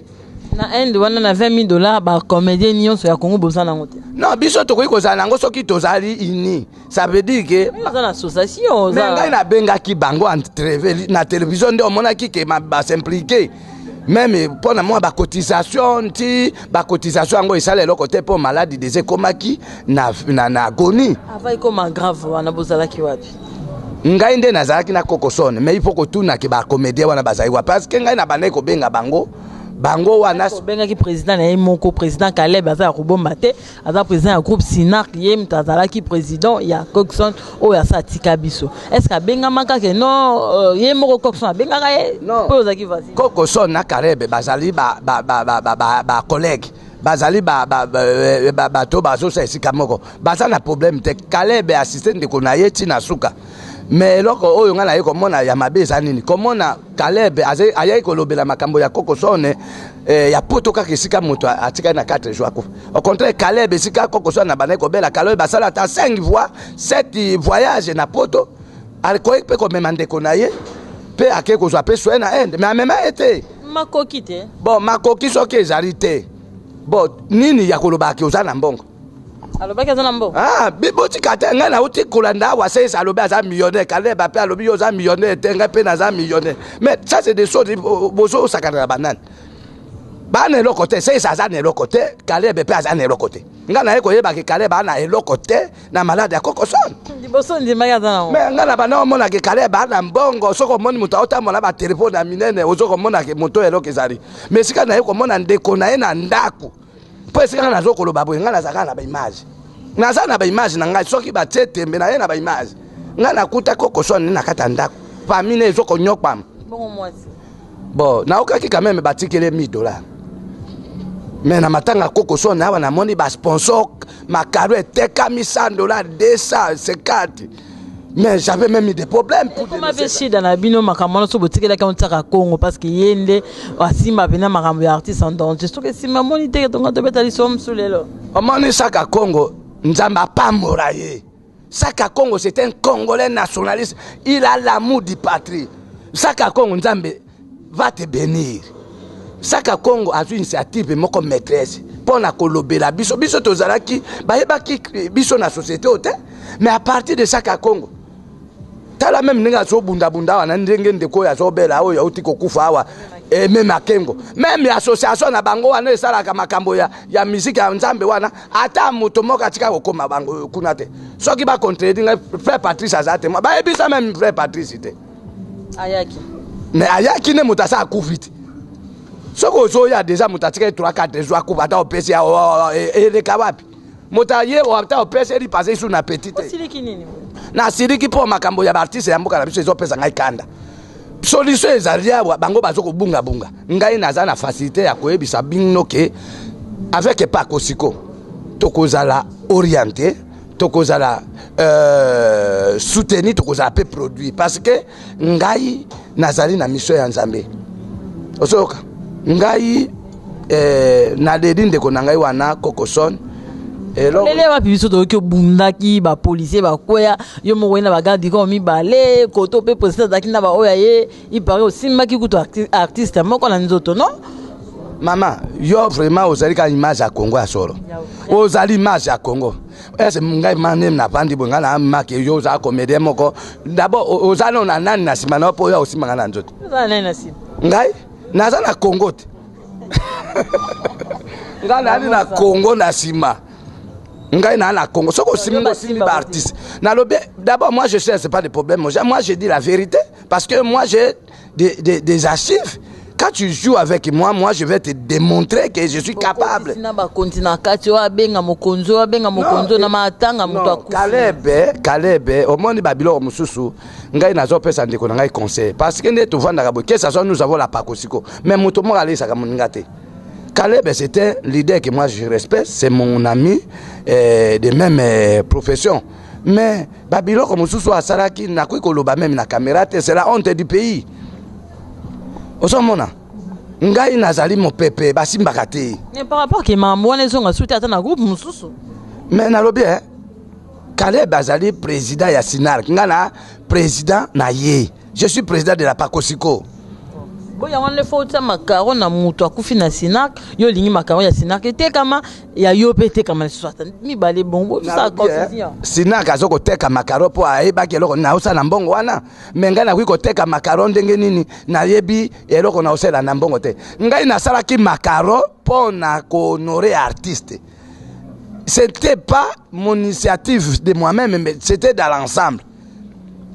Na Inde wana, na 20 000 $, bacomédien nyonso ya Congo boza nango te. Non, biso tokoki kozala nango soki tozali uni. Ça veut dire que oza na association. Mais ngai nabengaki bango na télévision nde omonaki ke bas'impliquer même mpo na mwa bacotisation. Nti bacotisation yango esala eloko te, mpo maladie déjà ekomaki na agonie. Avant ekoma grave wana, bozalaki wapi? Ngai nde nazalaki na Kokosone, mais il faut kotunaki bacomédien wana bazali wapi, parce que ngai na bandaki kobenga bango, bango wana. Obengaki président na ye moko, président Caleb aza ya kobomba te, aza président ya groupe Sinark. Ye moto azalaki président ya Coxon oyo asa atika biso. Est ce que abengamaka ke non, ye moko Coxon abengaka ye? Non. Mpo ozalaki voisin. Kokoson na Caleb bazali bacollègue, bazali bato bazosala esika moko, baza na problème te. Caleb assiste ndeko na ye ntina suka. Mais eloko oyo ngai naye komona ya mabe eza nini? Komona Caleb ayaki kolobela makambo ya Kokosone ya Poto kaka esika moto atikali na 4 jours akufa. Au contraire, Caleb, esika Kokosone abandaki kobela, Caleb basala ata 5 fois 7 voyage na Poto, akoki mpe komema ndeko na ye mpe ake kozwa mpe soin na Inde, mais amema ye te. Makoki te. Bon, makoki soki ezali te, bon, nini ya kolobaki oza na mbongo? Alobaki aza na mbongo. Ah, botika te. Ngai nauti kolanda awa, Seis alobi aza millionnaire, Kaleb mpe alobi yo oza millionnaire te, ngai mpe naza millionnaire. Mais ça, c'est des choses bozosakana na banani bana eloko te. Seis aza na eloko te, Kaleb mpe aza na eloko te. Ngai naye koyebaki Kaleb aza na eloko te na maladie ya Kokoson. Liboso ndimaki aza nango. Mais ngai na banda omonaki Kaleb aza na mbongo. Soki omoni moto aotambola batelefone ya minene, ozo komonaki moto oyo eloko ezali. Mais esika naye komona ndeko na ye na ndako, mpo esika ngai nazo koloba boye, ngai nazalaka na baimage, naza na baimage na ngai. Soki batie tembe na ye na baimage, ngai nakuta Kokosone na kati ya ndako, famille ne ezokonyokwama. Bongo mwasi? Bon, naokaki quand même batikeli 1000 $, mais na matanga Kokosone awa namoni basponsor, makaro etekami 100 $, 250, mais j'avais même eu des problèmes pour Koma mpe shida na bino makambo wana so botikelaki yango tiaka Congo, parce que ye nde asimba mpena makambo ya artiste en danger. Soki esimba moni teke tonga tobeta liso mosu lelo. Omoni Saka Congo, Nzambe apambola ye. Saka Congo, c'est un Congolais nationaliste, il a l'amour du patrie. Saka Congo, Nzambe va te bénir. Saka Congo azwi initiative moko maîtresse mpo na kolobela biso. Biso tozalaki, bayebaki biso na société oyo te, mais à partir de Saka Congo, tala même ndenge azobundabunda awa na ndenge ndeko oyo azobela, oyo auti kokufa awa. Aime Makengo, même association na bango wana esalaka makambo ya musique ya Nzambe wana, ata moto moko atika kokoma bango kuna te. Soki ba contredire ngai, frère Patrice aza te, bayebisa même frère Patrice te. Ayaki. Mais ayaki nde moto asa akufi te. Soki ozoya déjà moto atikali 3 4 jours akufa, ata opesi ya eleka wapi? Moto aye ata opesi eli passe sous na petit te. Osiliki nini? Nasiliki mpo makambo ya baartiste ya mboka na biso ezopesa ngai kanda. Solution ezali awa, bango bazo kobungabunga. Ngai naza na facilité ya koyebisa bino ke avec Pakosiko tokozala orienté, tokozala soutenu, tokozala pe produit, parce que ngai nazali na mission ya Nzambe. Ozoyoka ngai naleli ndeko na ngai wana Kokoson. Lele wapi biso toyoki obundaki bapolisier bakwea yo moko ye na bagarde du corps mibale koto mpe président azalaki na baoyo aye ipare osimbaki kutu artiste moko na nzoto, non? Mama, yo vraiment ozali kaka image ya Congo ya solo, ozali image ya Congo. Ese ngai mane navandi boye, ngai na make yo ozala comédien moko d'abord, oza no na nani na nsima na yo mpo oyo osimbanga na nzoto? Ozala nani na nsima? Ngai naza na Congo te, ngai nayali na Congo na nsima. Ngai naa na Congo. Soki osimbi, osimbi baartiste. Nalobi d'abord, moi je sais, c'est pas de problème. Moi je dis la vérité parce que moi j'ai des archives. Quand tu joues avec moi, moi je vais te démontrer que je suis capable. Na bakonzi na kati oyo abenga mokonzi, oyo abenga mokonzi na matanga, moto akufi. Kaleb, Kaleb, omoni babiloko mosusu, ngai nazopesa ndeko na ngai conseil, parce que nde tovandaka boye, que ça soit nous avons la Pakosiko, mais moto moko aleisaka moninga te. Caleb, c'est un leader que moi je respecte, c'est mon ami de même profession. Mais babiloko mosusu asalaki, nakoki koloba même na caméra te, c'est la honte du pays. Ozomona ngai nazali mopepe basimbaka te. Mais par rapport ke makambo wana ezonga suti ata na groupe mosusu. Mais nalobi, Caleb azali président ya Sinark, ngai na président na ye, je suis président de la Pakosiko. Bo yango nde fo otia makaro na moto akufi na Sinak. Yo olingi makaro ya Sinak etekama, ya yo mpe etekama lisusu, ata mibale bongo tosala confusion. Sinak aza koteka makaro mpo ayebaki eloko nini aosala na mbongo wana. Me ngai nakoki koteka makaro ndenge nini? Nayebi eloko na osala na mbongo te. Ngai nasalaki makaro mpo na kohonorer artiste. C'était pas mon initiative de moi-même, mais c'était dans l'ensemble.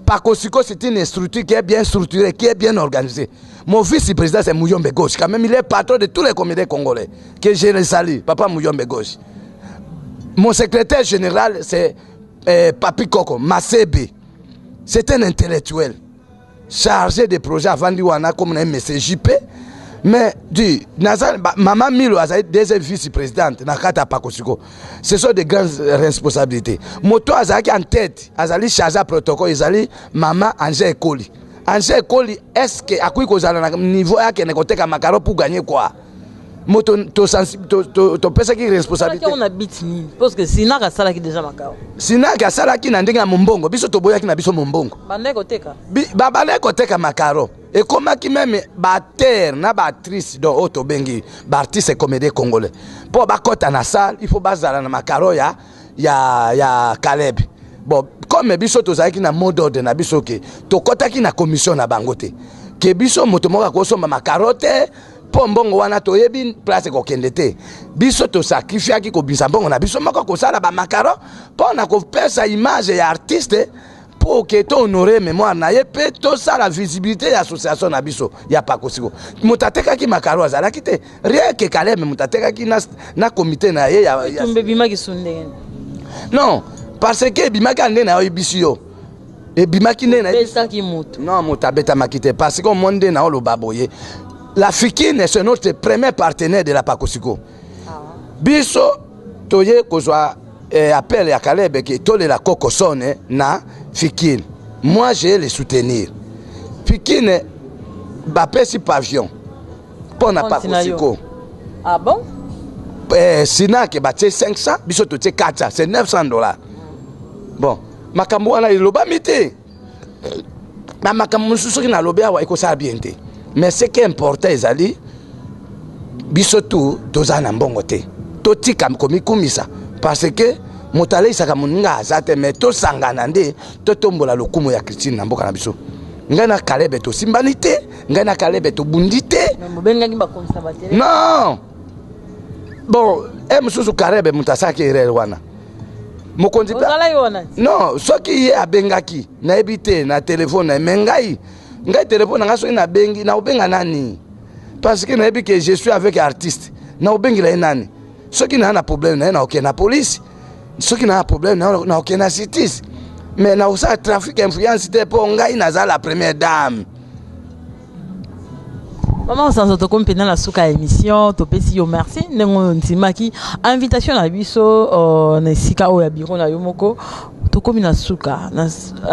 Pakosiko, c'est une structure qui est bien structurée, qui est bien organisée. Mon vice-président, c'est Mouyombe Gauche. Quand même, il est patron de tous les comédiens congolais. Que je le salue, papa Mouyombe Gauche. Mon secrétaire général, c'est Papi Koko, Masebe. C'est un intellectuel chargé des projets avant wana comme na MCJP. Mais dit, naza, ba, Maman Milo azali deuxième vice-présidente na kati ya Pakosiko. Ce sont des grandes responsabilités. Moto azalaki en tête, azali chargé à protocole, ezali Maman Angèle Ekoli. Angèle Ekoli, est-ce que akoki kozala na niveau akende koteka makaro pour gagner quoi? Moto topesaki responsabilité. On a bit nini? Parce que Sinak asalaki déjà makaro. Sinak asalaki na ndenge ya mombongo, biso toboyaki na biso mombongo. Bandaki koteka. Babandaki koteka makaro. Ekomaki même baacteur na baactrice, donc oyo tobengi baartiste comédien congolais, mpo bakɔta na salle, il faut bazala na makaro ya Caleb. Bon, comme biso tozalaki na mot d'ordre na biso ke tokɔtaki na commission na bango te, ke biso moto moko akosomba makaro te, mpo mbongo wana toyebi place ekokende te. Biso tosacrifiaki kobimisa mbongo na biso moko kosala bamakaro mpo na kopesa image ya artiste, mpo ke tohonorer mémoire na ye mpe tosala visibilité ya association na biso ya Pakosiko. Moto atekaki makaro azalaki te, rien que Kaleb moto atekaki na comité na ye ya Tumbe ebimaki su ndenge? Non, parce que ebimaki nde na oyebisi yo, ebimaki nde na Besaki moto? Non, moto abetamaki te, parce que omoni nde na oloba boye, la Fikine, c'est notre premier partenaire de la Pakosiko. Biso toye kozwa appel ya Kaleb ke tolela Kokosone na Fikine. Moi je le soutenir. Fikine bapesi pavillon mpo na Pakosiko. Ah bon? Sinake batie 500, biso totie 400, c'est 900 $. Bon, makambo wana elobami te. Na makambo mosusu soki nalobi awa ekosala bien te. Mais ce qui est important ezali biso tu toza na mbongo te, totika komikumisa, parce que moto aleisaka moninga aza te. Mais tosangana nde totombola lokumu ya Christine na mboka na biso. Ngai na Kalebe tosimbani te, ngai na Kalebe tobundi te. Non, bon, e mosusu Kalebe moto asalaki erreur wana, mokonzi. Non, soki ye abengaki, nayebi te na telefone na ye, me ngai telefone na ngai, soki nabengi, nakobenga nani? Parce que nayebi ke je suis avec artiste, nakobengela ye nani? Soki naa na problème na ye, naokende na police. Soki naa na problème, naokende na justice. Mais nakosala trafic influence te, mpo ngai naza la première dame. Mama Sanzo, tokomi mpenza na suka ya émission. Topesi yo merci ndenge oyo ndimaki invitation na biso na esika oyo ya bureau na yo moko. Tokomi na suka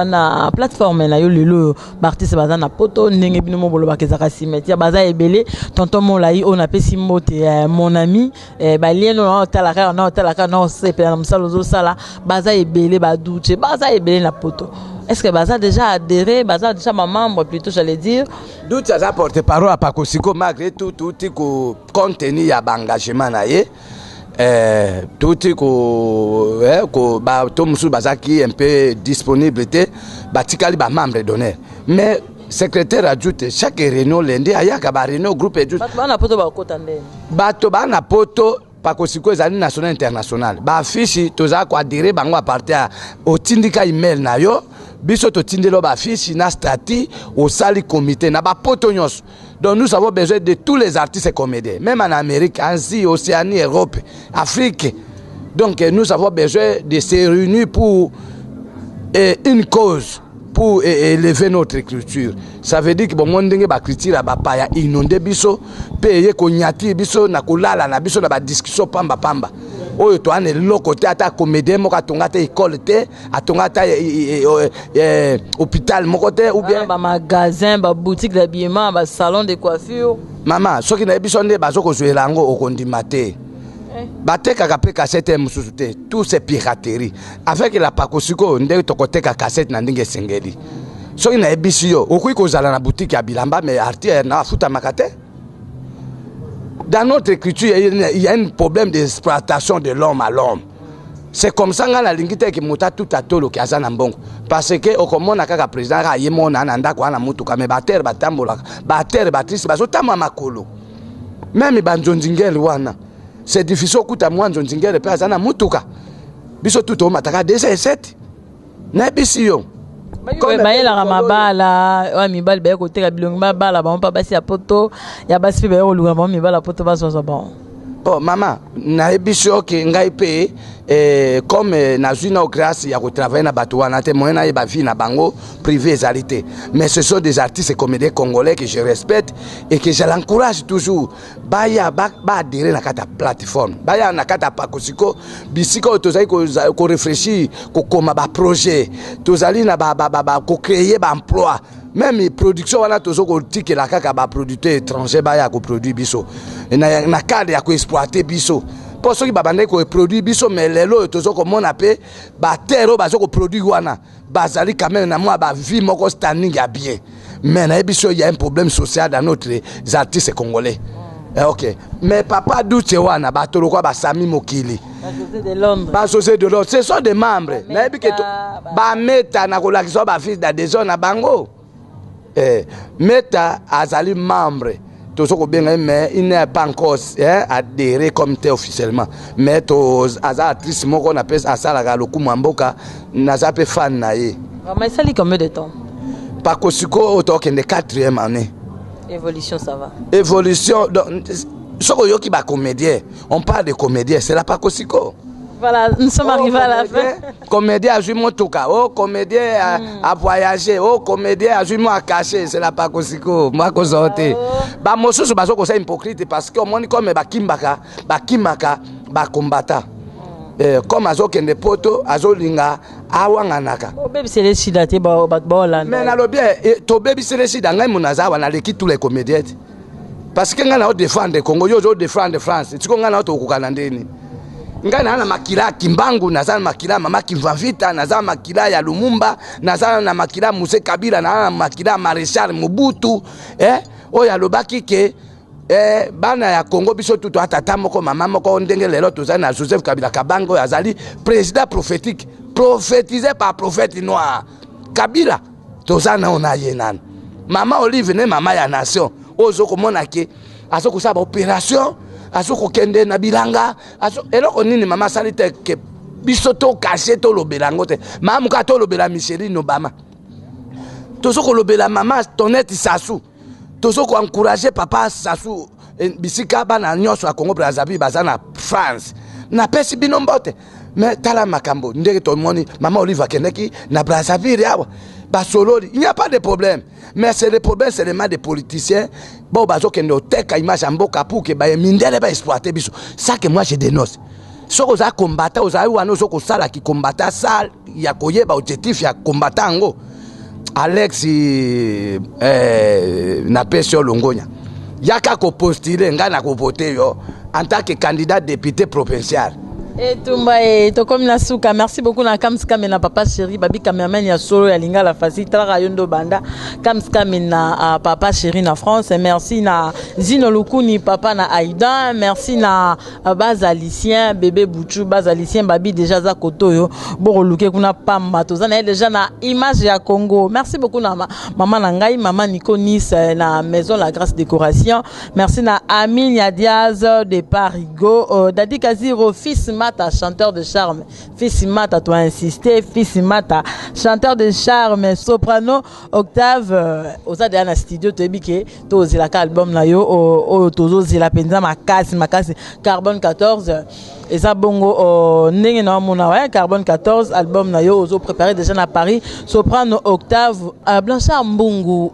na plateforme na yo. Lelo oyo baartiste baza na Poto, ndenge bino mo bolobaka ezalaka cimetière, baza ebele. Tonton Molai oyo napesi mbote, mon ami, balien oyo naotala kaka, naotala kaka, naosepela na mosala ozosala. Baza ebele, baduce baza ebele na Poto. Est ce que baza déjà adhéré, baza déjà bamembre plutôt, j'allais dire? Duti aza porte parole ya Pakosiko. Malgré tout, tuti ko compte tenu ya baengagement na ye, tuti ko bato mosusu bazalaki un peu disponible te, batikali bamembre d'honneur. Mais secrétaire ajoute, chaque réunion lundi ayaka baréunion groupe. Bato baa na Poto bakota ndeni? Bato baa na Poto, Pakosiko ezali national, international. Baaffiche tozala koadhérer bango à partir ya otindika email na yo, biso totindeli yo baaffiche na statut, osali comité na bapoto nyonso. Donc nous avons besoin de tous les artistes et comédiens, même en Amérique, Asie, Océanie, Europe, Afrique. Donc nous avons besoin de se réunir pour une cause, pour élever notre culture. Ça veut dire que bomoi ndenge baculture ya bapaya inonde biso mpe eye konyati biso na kolala na biso na badiscussion pambapamba oyo toa na eloko te. Ata comédien moko atonga te école te, atonga ata hôpital moko te, ou bien bamagasin, baboutique d'habillement, basalon de coiffure. Mama, soki nayebi biso nde bazo kozwela yango, okondima te. Batekaka mpe cassette mosusu te, tout c'est piraterie. Avec la Pakosiko nde tokoteka cassette na ndenge esengeli. Soki nayebisi yo, okoki kozala na boutique ya bilamba, mais artiste na afutamaka te. Dans notre culture, il y a un problème d'exploitation de l'homme à l'homme. C'est comme ça. Ngai nalingi te ke moto atuta toloki aza na mbongo, parce que okomona kaka président kaka ye mona na ndako wana motuka, mais batere batambolaka, batere batriste bazotambola makolo. Même banzonzingele wana, c'est difficile okuta mwa nzonzingele mpe aza na mutuka. Biso tu tomataka 207, nayebisi yo. Bayelaka mabala oyo mibali baye koteka bilongi, babala bango mpa basi ya Poto, ya basi mpe baye koluka bango mibali ya Poto, bazwazwa bango. Oh mama, nayebisi yo ke ngai mpe comme nazwi na grâce ya kotravailler na bato wana te, moyen nayeba vie na bango privé ezali te. Mais ce sont des artistes et comédiens congolais que je respecte et que je l'encourage toujours. Baya baadhérer na kati ya plateforme, baya na kati ya Pakosiko, bisika oyo tozali koréfléchir, kokoma baprojet, tozali na kocréer baemploi. Même production wana, tozo kotikela kaka baproducteur étranger baya koproduire biso na cadre ya koexploiter biso. Mpo soki babandaki koproduire biso, mais lelo oyo tozo komona mpe baterre oyo bazo koproduire wana, bazali quand même na mwa bavie moko standing ya bien. Mais nayebi so y a un problème social dans notre artistes congolais. Ok, mais papa Duce wana, bato lokwa basami mokili, bajosé de Londres, ce sont des membres. Nayebi ke bameta na kolakisa bafils d'adhésion na bango. Meta azali membre, tozo kobenga ye, mais il n'est pas encore adhéré comme tel officiellement. Mais to aza actrice moko na mpe asalaka lokumu ya mboka, naza mpe fan na ye. Vraiment, esali combien de temps? Pakosiko oyo tokende quatrième année. Évolution, ça va? Évolution, donc soki oyoki bacomédien, on parle de comédien, c'est la Pakosiko. Voilà, nous sommes arrivés à la fin. Comédien azwi motuka, oh comédien a voyagé, oh comédien azwi mwa cachet, c'est la Pakosiko. Mwa kozwa te. Bamosusu bazo kosala hypocrite parce que omoni comme bakimbaka, bakimaka bakombata. Comme azokende Poto, azolinga awanganaka. Obebisele shida te, bato baolanda. Mais nalobi, tobebisele shida. Ngai mono aza awa, naleki tous les comédiens te, parce que ngai na odéfendre Congo, yo ozodéfendre France. Siko ngai na tokokoka na ndeni? Ngai naza na makila ya Kimbangu, naza na makila ya mama Kimvavita, naza na makila ya Lumumba, naza na makila ya Mzee Kabila, naza na makila ya Maréchal Mobutu, oyo alobaki ke bana ya Congo, biso tu toa tata moko, mama moko. Ndenge lelo tozali na Joseph Kabila Kabange oyo azali président prophétique, prophétisé par prophète noir Kabila. Toza nao na ye nanu. Mama Olive ne mama ya nation oyo ozo komona ke azo kosala ba operation, azo kokende na bilanga, azo eloko nini mama asali te ke biso to cache tolobela yango te. Mama moka tolobela Micheline Obama, tozo kolobela mama Tonette Sassou, tozo ko encourager papa Sassou eh, bisika bana nyonso ya Congo Brazzaville baza na France. Napesi bino mbote. Mais tala makambo ndenge tomoni mama Olive akendeki na Brazzaville awa basololi, il n'y a pas de problème, mais c'est le problème seulement des politiciens bo bazokende oteka image ya mboka pour que baye mindele ba exploiter biso. Ça que moi je dénonce. Soki oza combattant, ozali wana ozo kosala ki combattant sale ya koyeba objectif ya combattant yango. Alex eh, napesi yo longonya, yaka kopostule, ngai nakovote yo en tant que candidat député provincial. Etumba e tokomi na suka. Merci beaucoup na Kams Kame na papa chéri babi cameraman ya solo ya Lingala Facile talaka yo ndo banda Kams Kame na uh, papa chéri na France. Merci na Zino Lukuni papa na Aïda. Merci na uh, Bazalicien bébé Bouchou Bazalicien babi déjà za kotoyo bokoluke kuna pamba toza na ye déjà na image ya Congo. Merci beaucoup na ma, mama na ngai mama Nico Nice na maison la grâce décoration. Merci na Aminia Diaz de Parigo, Dadi Kaziro, fils Mata, chanteur de charme. Fils Mata, toi insisté, fils Mata, chanteur de charme, soprano, octave, oza déjà na studio, toyebi ke tozelaka album na yo, oyo tozozela mpenza makasi makasi, Carbone 14, eza bongo ndenge na omona, ouais, Carbone 14, album na yo ozo préparé déjà na Paris, soprano octave, Blanchard Mbungu,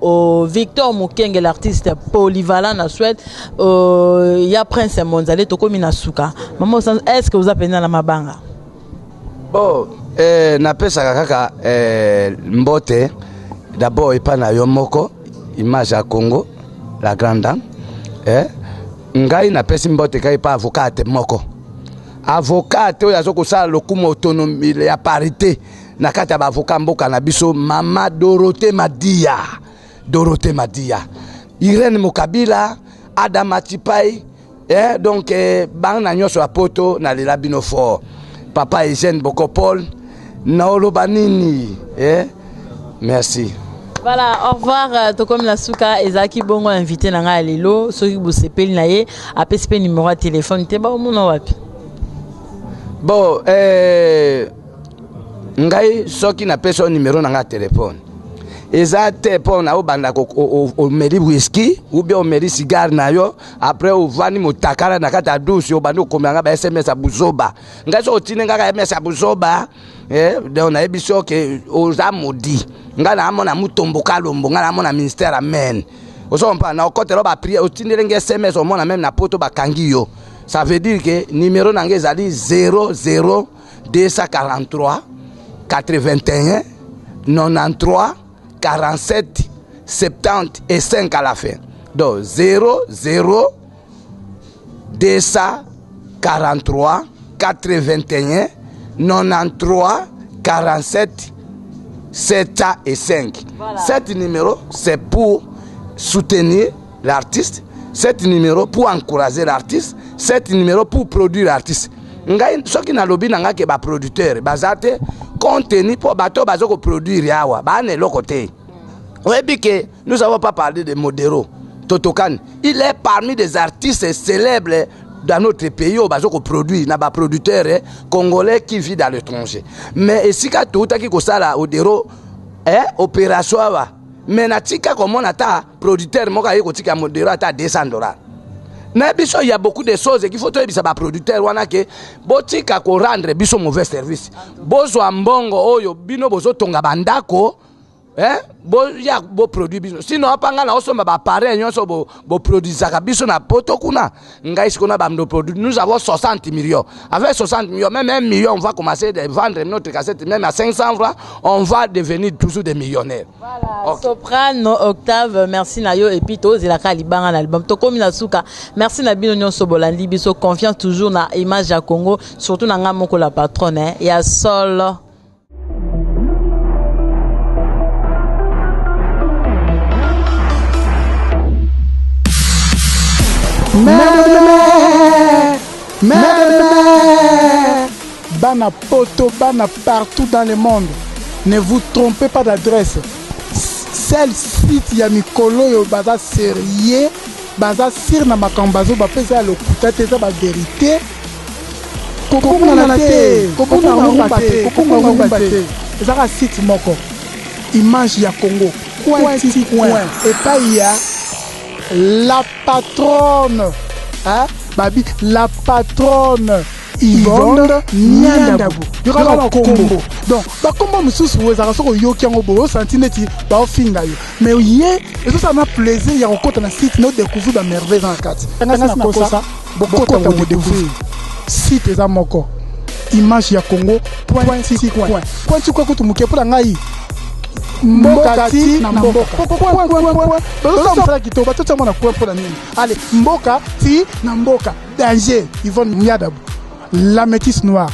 Victor Mukenge, l'artiste polyvalent na Suède, ya Prince Monzale, tokomi na suka. Maman, est-ce que vous avez na mabanga? Bon, napesaka kaka mbote d'abord epa na yo moko, image ya Congo, la grande dame. Ngai napesi mbote kaka epa avocat moko. Avocat oyo azo kosala lokumu autonomie ya parité na kati ya ba avocat mboka na biso, mama Dorothée Madia. Dorothée Madia, Irène Mokabila, Adam Atipai, donc bana nyonso ya poto nalela bino fort. Papa Eugène Bokopol, naoloba nini? Merci. Voilà, au revoir. Tokomi na suka ezalaki bongo invité na ngai lelo, soki bosepeli na ye, apesi pe numéro ya téléphone te, ba omona wapi? Bon, ngai soki napesi yo numéro na ngai ya téléphone, eza te mpo na obanda omeli whisky ou bien omeli cigare na yo, après ovandi motakala na kati ya douce, obandi okomela nga ba SMS ya buzoba. Ngai soki otindi nga SMS ya buzoba, donc nayebi so ke oza maudit. Ngai naamona Mutombo Kalombo, ngai naamona ministère amen. Ozo comprendre? Na okotela ba prière, otindeli nga SMS, omona même na poto bakangi yo. Ça veut dire que numéro na ngai ezali 0 0 243 81 93 47 70 et 5 à la fin. Donc 0 0 243 81 93 47 7 et 5. Voilà. Cet numéro, c'est pour soutenir l'artiste. Cet numéro pour encourager l'artiste. Cet numéro pour produire l'artiste. Ngai soki nalobi na ngai ke ba producteur baza te, compte tenu po bato bazo ko produire awa ba na eloko te. Oyebi ke nous avons pas parlé de Modero Totokani, il est parmi des artistes célèbres dans notre pays oyo bazo ko produire na ba producteurs congolais qui vit dans l'étranger. Mais esika toutaki kosala Odero, opération awa, mais natika komona ata producteur moko aye kotika Modero ata 200 $. Na biso il y a beaucoup de choses qu'il faut toyebisa ba producteur wana ke botika ko rendre biso mauvais service. Bozwa mbongo oyo bino bozotonga bandako, boya bo produit biso. Sinon apa nga na osomba ba appareil nyonso bo produisaka biso na poto kuna. Ngai sikoyo na bando produit, nous avons 60 millions. Avec 60 millions, même 1 million, on va commencer de vendre notre cassette même à 500 francs, on va devenir toujours des millionnaires. Voilà, Okay. Soprano Octave, merci na yo et puis tozelaka libanga na album. Tokomi na suka. Merci na bino nyonso bolandi biso, confiance toujours na image ya Congo, surtout na nga moko la patronne, hein. Ya solo. Mère, bana poto, bana partout dans le monde, ne vous trompez pas d'adresse. Seul site ya mikolo oyo baza sérieux, baza sire na makambo bazoba mpe eza ya lokuta te, eza baverité. Kobungana te, kobunga ngumba te, kobunga ngumba te. Ezaka site moko, Image ya Congo coin ti coin, epai ya la patronne, hein? Babi la patronne Yvonne Niandabu, yokaka bakombo. Donc bakombo mosusu oyo ezalaka, soki oyoki yango boye, osanti neti baofinga yo, mais ye ezosala na plaisir ya kokota na site na odécouvrir bamerveille eza na kati. Ngasi nakosa bokota, bodécouvrir site eza moko, Image ya Congo point ti coin, point ti coin. Kutu moke mpo na ngai, mboka ti na mboka, point point point. Bazosala mosala kitoko, batotia mwana coin mpo na nini? Ale, mboka ti na mboka, danger. Yvonne Miadabu, la métisse noire.